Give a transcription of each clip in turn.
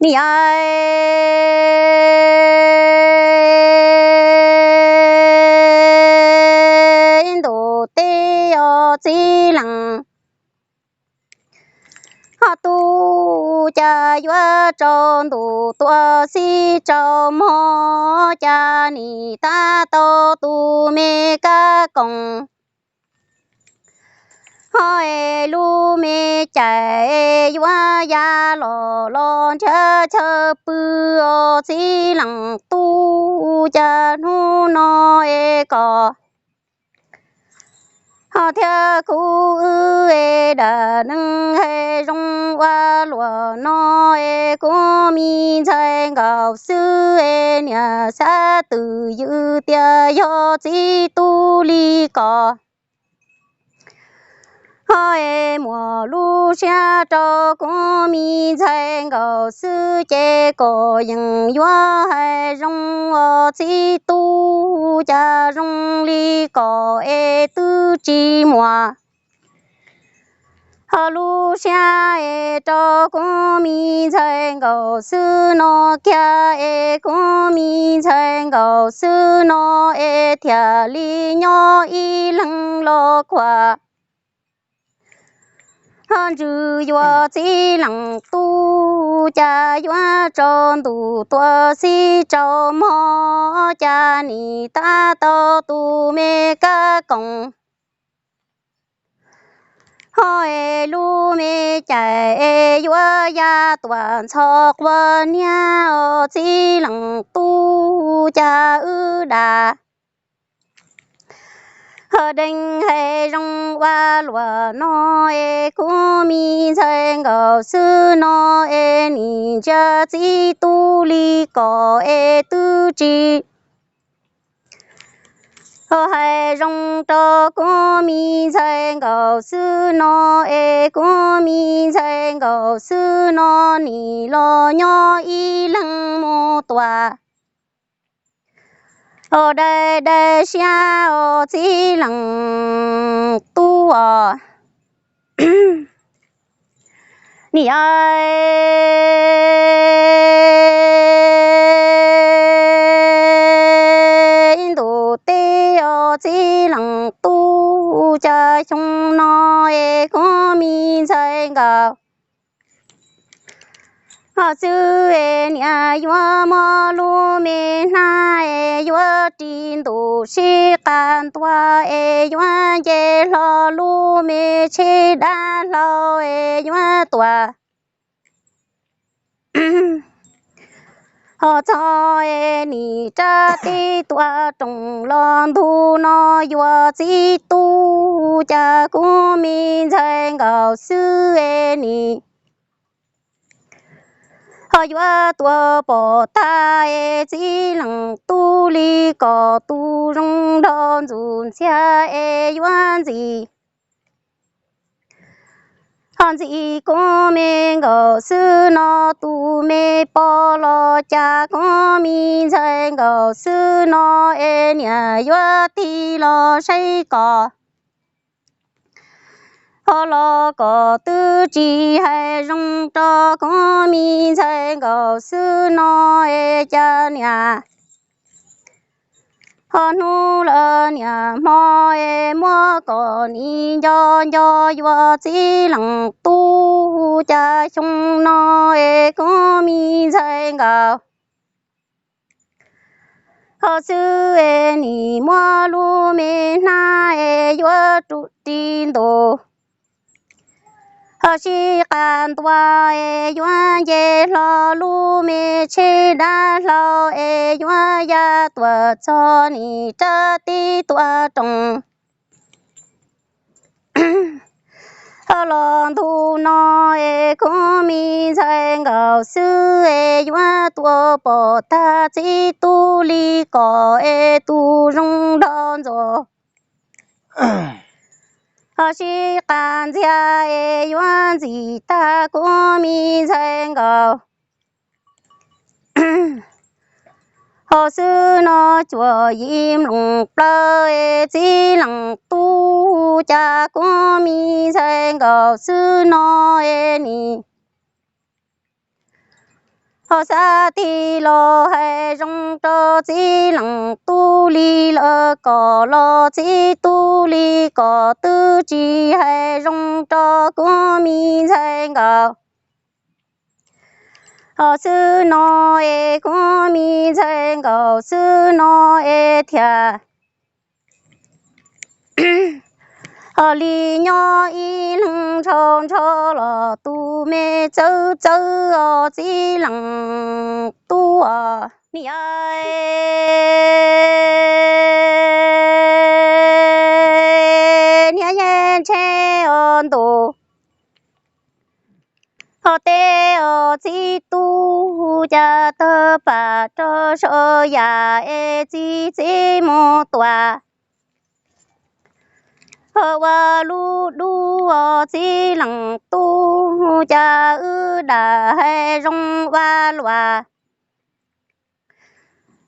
Nim yog ntuj teb os txiv leej tub, cas yuav tsaus ntuj tuaj xib tsaus mog, cas nim tab tau tus me kab koos ho es lub me cais yuav ya los los nrhiav chaw pw os txiv leej tub, cas hnub no es kom ho thiab kuv wb es dam neeg hais zoo ua luaj no es kuv me ntxhais nkaus xwb es niam xav twm ywm tias yog txiv tub li kom ho es muaj lub siab rau kuv me ntxhais nkaus xwb ces kom yeej yuav hais zoo os txiv tub, cas zoo li kom es twb tsis muaj ho lub siab es rau kuv me ntxhais nkaus xwb no kiag es kuv me ntxhais nkaus xwb no es thiaj li nyob ib leeg los kuam ho ntsws yuav txiv leej tub, cas yuav tsaus ntuj tuaj xib tsaus mog, cas nim tab tau tus me kab koos ho es lub me cais es yuav ya tuaj ntxhov quas niab os txiv leej tub, cas wb dam ho deev hais zoo ua luaj no es kuv me ntxhais nkaus xwb no es nim ntsia txiv tub li kom es twb tsis ho hais zoo rau kuv me ntxhais nkaus xwb no es kuv me ntxhais nkaus xwb no nim los nyob ib leeg mus tuaj ho dai dai siab os txiv leej tub os. Nim yog ntuj teb os txiv leej tub, cas xyoo no es kuv me ntxhais nkaus ho xwb es niam yuav muab lub me hnab es yuav ris ntuj sib qab ntua es yuav nce hlo lub me tsheb dab hlau es yuav tuaj ho txog es nim rab teb tuaj roos los ntug no yuav txiv tub, cas kuv me ntxhais nkaus xwb es nim ho yuav tuaj pom tag es txiv leej tub li kom tus zoo nrog ntxuj ntxiag es yuav ntxim ho ntxim kuv me nkaus xwb no tus me pog los cas kuv me ntxhais nkaus xwb no es niam yuav tig los saib kom ho los kom twb tsis hais zoo rau kuv me ntxhais nkaus xwb no es cas niam ho hnub lawm niam hmo es muab kom nim nco nco yuav txiv leej tub, cas xyoo no es kuv me ntxhais nkaus ho xwb es nim muab lub me hnab es yuav ris ntuj ho sib qab ntua es yuav nce hlo lub me tsheb dab hlau es yuav ya tuaj txog nim rab teb tuaj roos ho los ntug no es kuv me ntxhais nkaus xwb es yuav tuaj pom tag txiv tub li kom es tus zoo nrog ntxuj ho sib qab ntxiag es yuav ntxim tag kuv me ntxhais nkaus ho xwb no cuaj yim mloog plaws es txiv leej tub, cas kuv me ntxhais nkaus xwb no es nim Ho xav tig los hais zoo rau txiv leej tub li lawm, kom los txiv tub li kom twb tsis hais zoo rau kuv me ntxhais nkaus. Ho xwb no es kuv me ntxhais nkaus xwb no es thiaj ho li nyob ib leeg ntsho ntsho los tus me txawb txawb os txiv leej tub os. Niam, niam yeej ntshe os ntuj, ho teb os txiv tub, cas tawg pam rau saum yam es txiv txiv mus tuam. Ho ua lub dub os txiv leej tub, cas wb dam hais zoo ua luaj.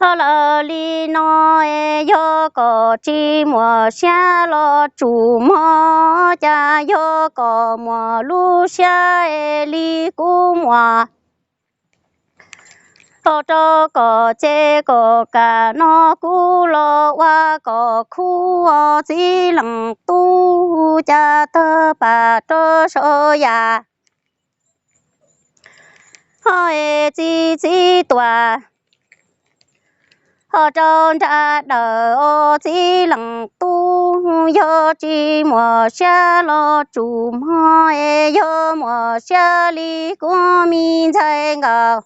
Ho lawm li no es yog kom tsis muaj siab los tsum mog, cas yog kom muaj lub siab es li kuv muaj. Ho rau kom ces kom kam no kuv los ua kom khub os txiv leej tub, cas tawg pam rau saum yam ho es txiv txiv tuam. Ho rau nra dawm os txiv leej tub, yog tsis muaj siab los tsum mog es yog muaj siab li kuv me ntxhais nkaus.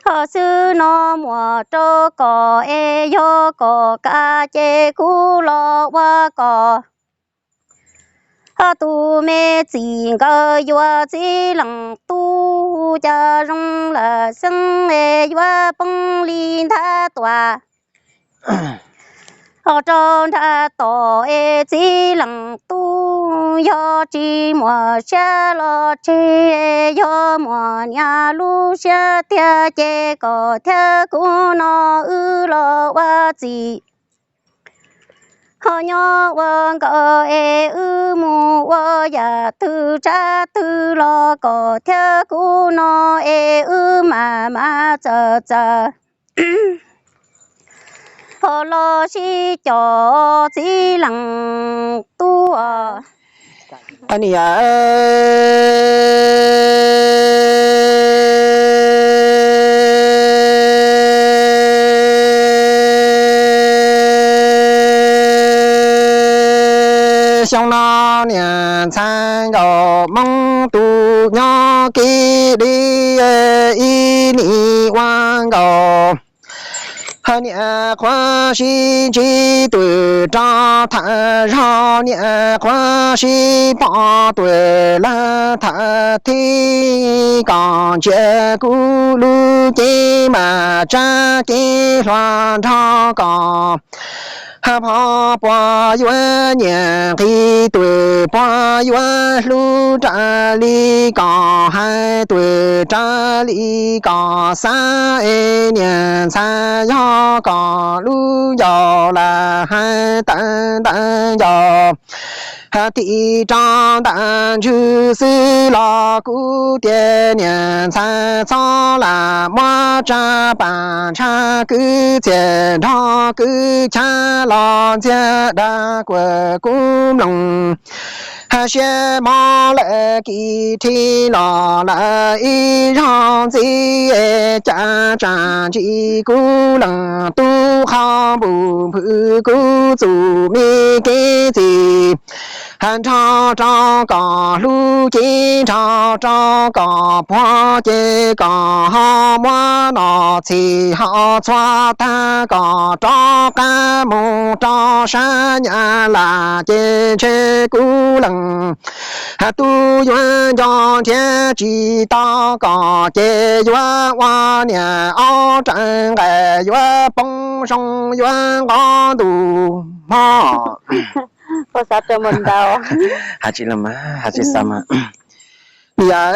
Ho xwb no muaj rau kom es yog kom kam ces kuv los ua kom ho tus me txim nkawd yuav txiv leej tub, cas zoo lawm xeeb es yuav poob li nthab tuam. Ho rau nra tom es txiv leej tub, yog tsis muaj siab los tseg, yog muaj niam lub siab tiag ces kom thiab kuv no wb los ua txim. Ho nyob ua nkawd es wb mus ua yam twg tsab twg los kom thiab kuv no es wb mam mam txawm txawm ho los sib cog txiv leej tub os. Niam, xyoo no niam ntxhais nkaus Hmoob tus nyob kiv li ib nim ua nkaus. Ho niam qhuav sib ntsib twm rau tham zog, niam qhuab sib pom twm lawv tham thib, kom ntsia kuv lub cev mas tsab cev hluas nrog kom. Ho phov puas yuav nyiam nqi twm, puas yuav hlub raws li kom hais twm, raws li kom xav es niam ntxhais, yog kom lub ncauj lam hais tawv ntawv ncauj. Ho tim rau ntawm ntswg xwb los kuv tias niam ntxhais txhob lam muab tsab pas ntshav kwv txiaj nrog kwv chav los ntxiag dag kuas kuv mloog. Ho siab mob lawm kis thib los lawm ib zaug ntxiv, cas tsa ntsis kuv leej tub qhov npuj nphwv kuv txuj me kev txim. Ho nrog rau kom hlub cev, nrog rau kom puag ces kom ho muab nom txhim ho txhua tag, kom rov qab mus rau sab Nyab Laj ces ntshe kuv leej tub yuav nco nrhiav tsis tau, kom ces yuav ua niam aub raws nqaij, yuav poob zoo yuav nqov ntuj hmo. Has tsis los mas, has tsis xav mas. Niam,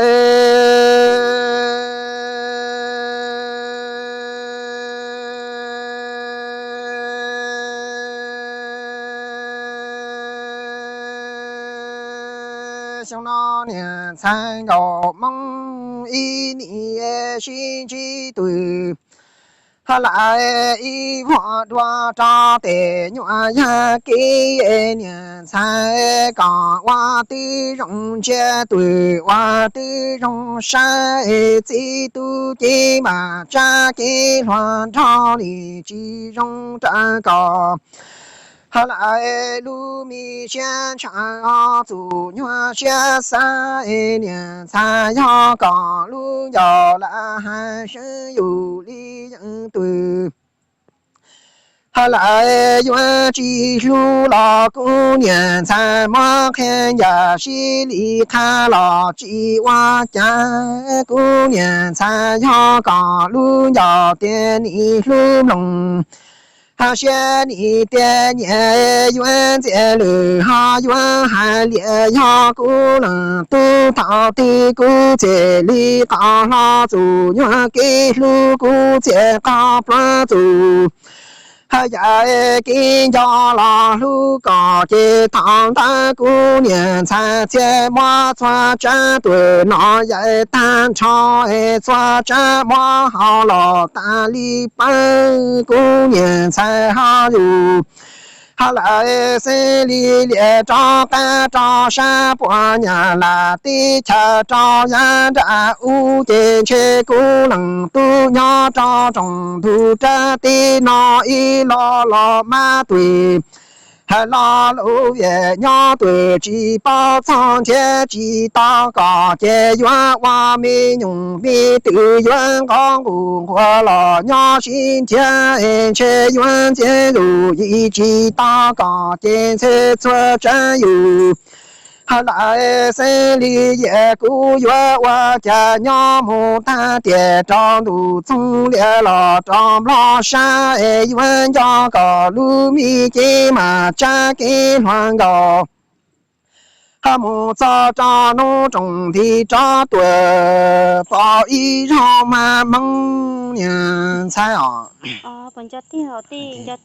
xyoo no niam ntxhais nkaus Hmoob ib nim sib ntsib twg, ha lawm ib vuag dua rau tes nyuam yag kev. Niam ntxhais kom ua twb zoo ntsia twg ua twb zoo saib, txiv tub ces mas tsa kev hluas nraug li tsis zoo raws kom. Ha lawm lub me siab ntshaw ho txum nyuag siab xav, niam ntxhais yog kom lub ncauj lam hais seb yus li yeej twg. Ha lawm yuav tsis hlub los kuv niam ntxhais muab qhia yam sib li qhab los tsis ua cas. Kuv niam ntxhais yog kom lub ncauj tias nim hlub mloog, ha siab nim tias nyiam yuav ntxias lwm ho yuav hais liam. Yog kuv leej tub thaum twg kuv txiav li qhov hlo txum nyuag kev hlub kuv txiav qhov pluav txum. Ha yam kev nco los hlub kom ces thaum ntawd kuv niam ntxhais txhiaj muab txhua tsab tuam no yaim tag nrho, txhua tsab muab hau los tas li pawg kuv niam ntxhais ho yus. Ha lawm xeeb li liam rov qab rau sab puas nyam lam teb chaws rau yav nram ub ces ntshe kuv leej tub nyob rau rooj ntug rab teb no ib los los mas tuaj. Ha los lub viam nyob tuaj tsis paub txog nrhiav tsis tau kom ces yuav ua me nyuam me twm yuav nqov nqus nquas los nyob sib nrhiav ntshe yuav ntxias yus yim tsis tau kom ces ntxhe txhua tsab yus. Ha lawm xeeb li yiam kuv yuav ua cas nyob mus tag tiam rau ntuj txoog liam los rau nplog sab es yuav nco kom lub me cev mas tsab kev hluas nkaus. Ha mus txog rau hnub rooj nti rov tuaj pom ib zaug mas Hmoob niam ntxhais os. Nco tiag tiag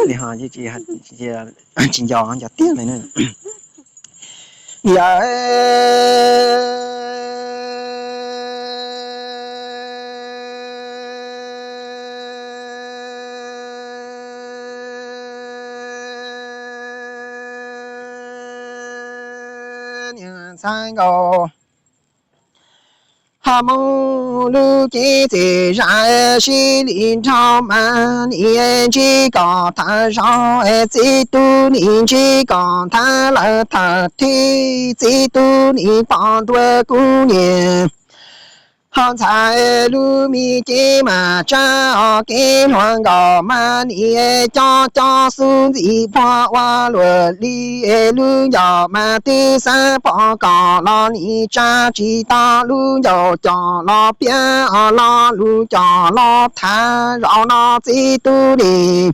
li ho, tsis nco nco tiag li na. Yawm niam ntxhais nkaus, ho Hmoob lub cev txiv zam sib li nrog mas nim ntsib kom tham zaus, txiv tub nim ntsib kom tham lawm tham thib, txiv tub nim pom ntua kuv niam. Ho ntxhais lub me cev mas tsab os kev hluas nkaus mas nim coj coj xub ntxim puag ua luam li, lub ncauj mas twb xav pom kom los nim tsa tsis tau, lub ncauj coj los piav os los lus coj los tham zaum no txiv tub nim.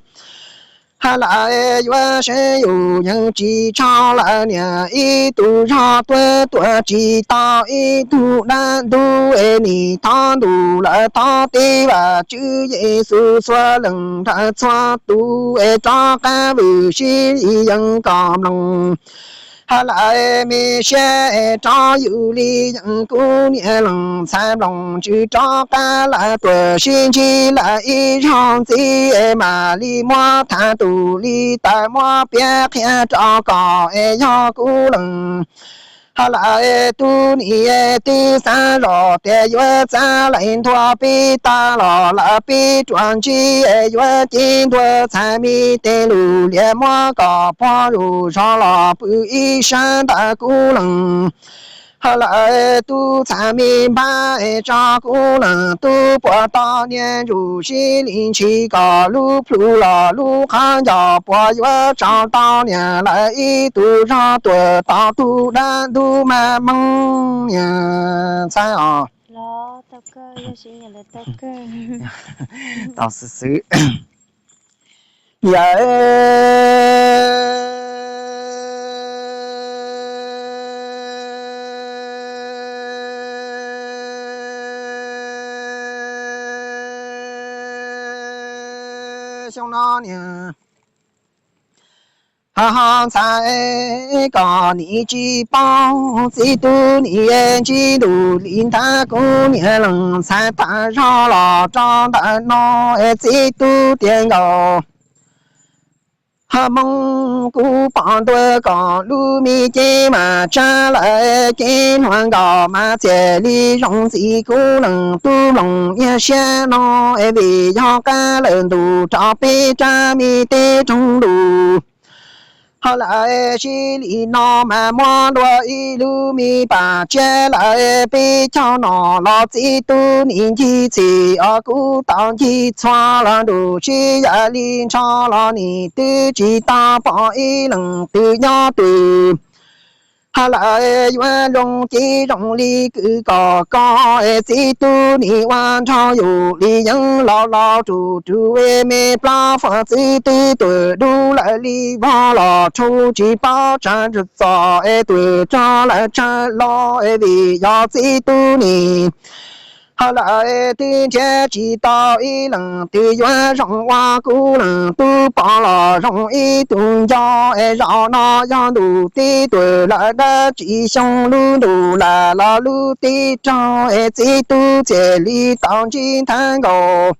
Ha lawm yuav saib yus yeej tsis tshau lawm niam ib tug zog tuag tuag tsis tau ib tug dab ntub es nim thov ntuj lawm thov tij Vajtswv Yexus txhua leej nrog txhua tus es rov qab vwm sib yees kom mloog. Ha lawm me siab es rov yus li yeej kuv niam leej ntxhais nplooj ntsws rov qab lawm tuaj sib ntsib lawm ib zaug ntxiv es mam li muab tham tus li tawm muab piav qhia rau kom es yog kuv leej. Ha lawm tub nim twb xav zoj tias yuav txav leej nthua pib tag los lawm pib ruam ntsib es yuav cev ntua txhais me tej lus liam muab kom puag lus zog los pw ib sab ntawm kuv leej. Ha lawm tub txhais me npab es tso kuv leej tub puas tau niam ntsuj sib li ntshis kom lub plhu los lub qhov ncauj puas yuav tsaus tau niam lawm ib tug zog tuaj tau tug dab ntub mas Hmoob niam ntxhais os. Tau xwb xwb. Yawm xyoo no niam Ho ntxhais kom nim tsis paub, txiv tub nim ntsib ntuj li nthav, kuv niam leej ntxhais tas zog los rau ntawm no, es txiv tub tias nkaus, ho Hmoob kuv pom ntua kom lub me cev mas tsab lawm, cev hluas nkaus mas txias li zoo ntxiv, kuv leej tub mloog niaj siab no, es vim yog qab lawm ntuj rau peb rab me teb roog lus. Ho lawm sib li no mas muab dua ib lub me pas tsiab lawm, peb caug no los txiv tub nim ncig txhim os, kuv tau ncig txhua los ntuj sib yam li nrho los nim twb tsis tau pom ib leej twg nyob twg. Ho lawm yuav zoo cev zoo li kwv kom koj, es txiv tub nim ua nrog yus li yeeb laus laus, rus rus me plab fom txwv twb tuam dub lawm li vog los rhu tsis paub tsawv txom, es tuam rog lawm tsawv los, es vim yog txiv tub nim. Ho lawm twb nrhiav tsis tau ib leej twg yuav zoo ua kuv leej tub pom los zoo ib tug nco, es zaum no yog ntuj tib tuam lawm dab tsis xyoo lub ntuj lam los lub tib raug, es txiv tub txias li tau ntsib nthav nkaus.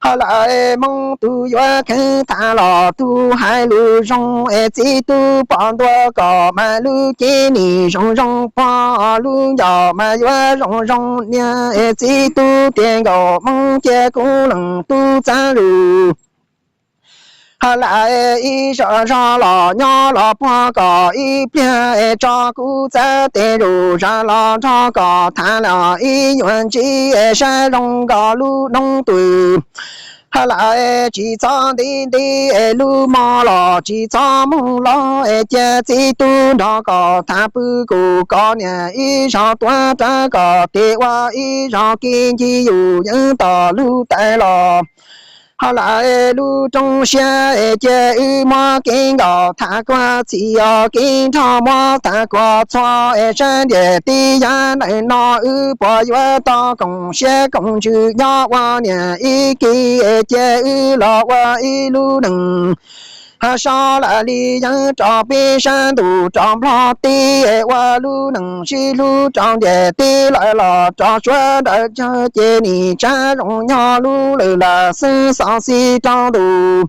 Ho lawm Hmoob tus yuav kheev tham los tus hais lus zoo, es txiv tub pom ntua kom mas lub cev nim zoo zoo pog, lub ncauj mas yuav zoo zoo niam, es txiv tub tias nkaus Hmoob cia kuv leej tub txav lus. Ho lawm ib zog zog los nyob los puag kom ib pliag, es tso kuv txav tes lus zam los nrog kom tham los ib nyuag ntsib, es saib zoo nkaus lub noob twm. Ho lawm tsis txhob nti nti, es lub hmo los tsis txhob moog los, es cia txiv tub nrog kom tham pw kuv kom niam ib zog tuav rawv kom tes ua ib zog, kis ncig yus yeeb tom lub tais los. Ho lawm lub rooj siab, es cia wb muab kev nkaus tham kuag txhij os, kev nrog muab tham kuag txhua, es sab ntiam teb yav ntawm no wb puas yuav tau koom siab koom ntsws nyob ua niam ib kis, es cia wb los ua ib lub neej. Ho so lawm li yeeb rau peb sab ntuj rau nplog teb, ua lub neej sib hlub rau ntiam teb lawm los rau suav ntawm chaw, ces nim tsab zoo nyob lub lwm lam xwb xov xij rau ntuj.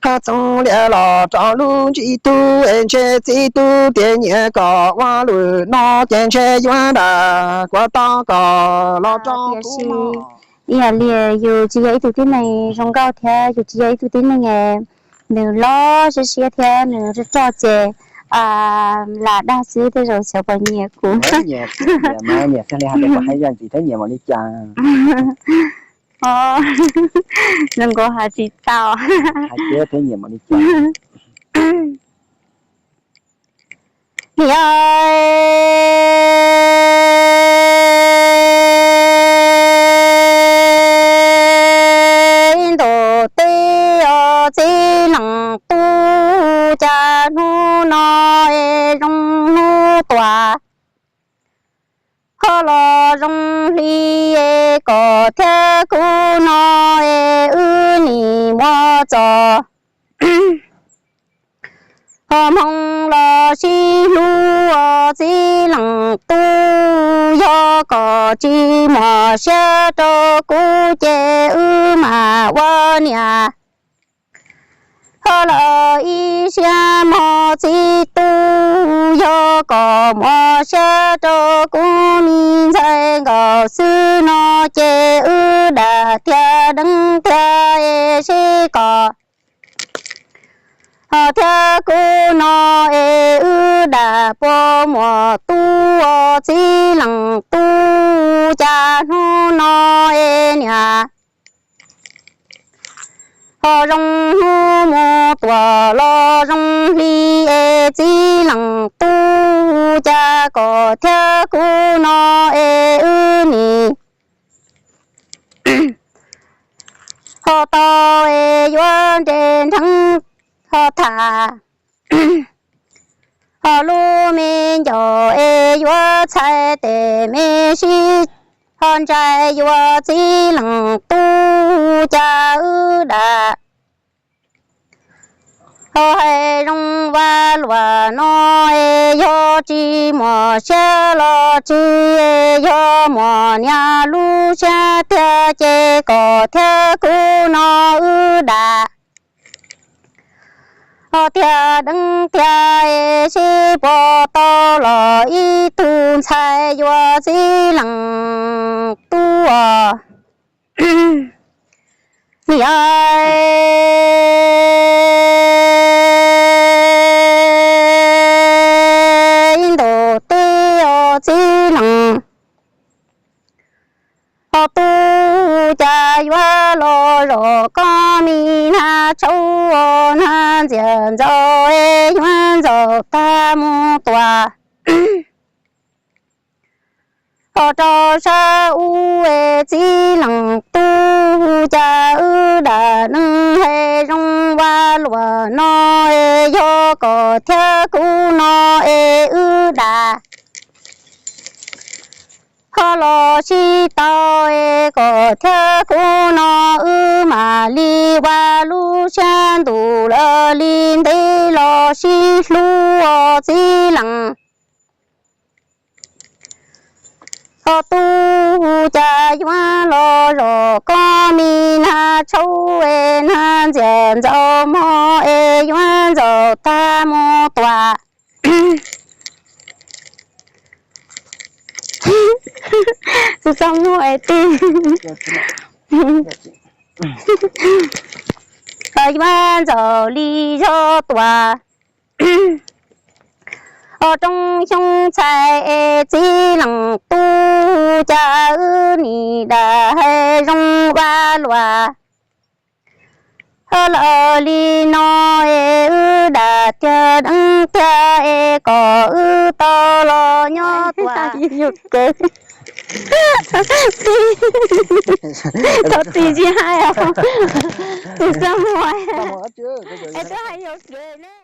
Ho txoov liam los rau lub ntsib tub, es ntshe txiv tub tias nyiam kom ua lwm no, ces ntshe yuav dag kuas tau kom los rau kuv mog. Ib yam li yus tsis yog ib tug tib neeg zoo nkauj thiab yus tsis yog ib tug tib neeg nws loj siab siab thiab nws roj roj ces lam dag xwb, tej zaum xyov puas nyiam kuv. Nyiam, nyiam thiaj li hais tias puas hais yam ntxiv thiab nyiam mam li cas. Zoo nkaus hais tsis tau. Hais tias thiab nyiam mam li cas. Niam ntuj teb os txiv leej tub, cas hnub no es zoo hnub tuaj, ho los zoo hli es koj thiab kuv no es wb nim muab txo. Ho hmoo los sib hlub os txiv leej tub, yog koj tsis muaj siab rau kuv ces wb mam ua niam. Ho lawm ib siab mog txiv tub, yog koj muaj siab rau kuv me ntxhais nkaus xwb no ces wb dam thiab deev thiab es seb koj ho thiab kuv no es wb dam puas muaj tub os txiv leej tub, cas hnub no es niam ho zoo hnub mus tuaj los zoo hli es txiv leej tub, cas koj thiab kuv no es wb nim ho tau es yuav nres nreev ho tham, ho lub me ncauj es yuav txhais tes me sib ho ntsais yuav txiv leej tub, cas wb dam Hais zoo vaj luam no es yog tsis muaj siab los tsis es yog muaj niag lub siab tiag ces kom thiab kuv no wb dam. Ho tiag deev tiag es sib puas tau los ib tug ntxhais yuav txiv leej tub os. Niam, ib ntus teb os txiv leej, ho tub cas yuav los zom koj mi nag tshauv nag ntxias ntxaus es yuav ntxaus tag mus tuam. Ho rau sab ub es txiv leej tub, cas wb dam neeg hais zoo vaj luam no es yog kom thiab kuv no es wb dam. Ho los sib tau es kom thiab kuv no wb mam li ua lub siab ntuj lawm li ntev los sib hlub os txiv leej. Ho tub cas yuav los zom koj mi nag tshauv es nag ntxias ntxaus mog es yuav ntxaus tag mus tuam. Tsis txaj muag es tij. Yuav ntxaus li zog tuam. Ho rooj xyoob ntxhais es txiv leej tub, cas wb nim dam hais zoo vaj luam. Ho lawm li no es wb dam tiag deev tiag es kom wb tau los nyob tuam. Yus kev, tau tis tsis hais os. Tus txaj muag, es twb hais yus kev ne.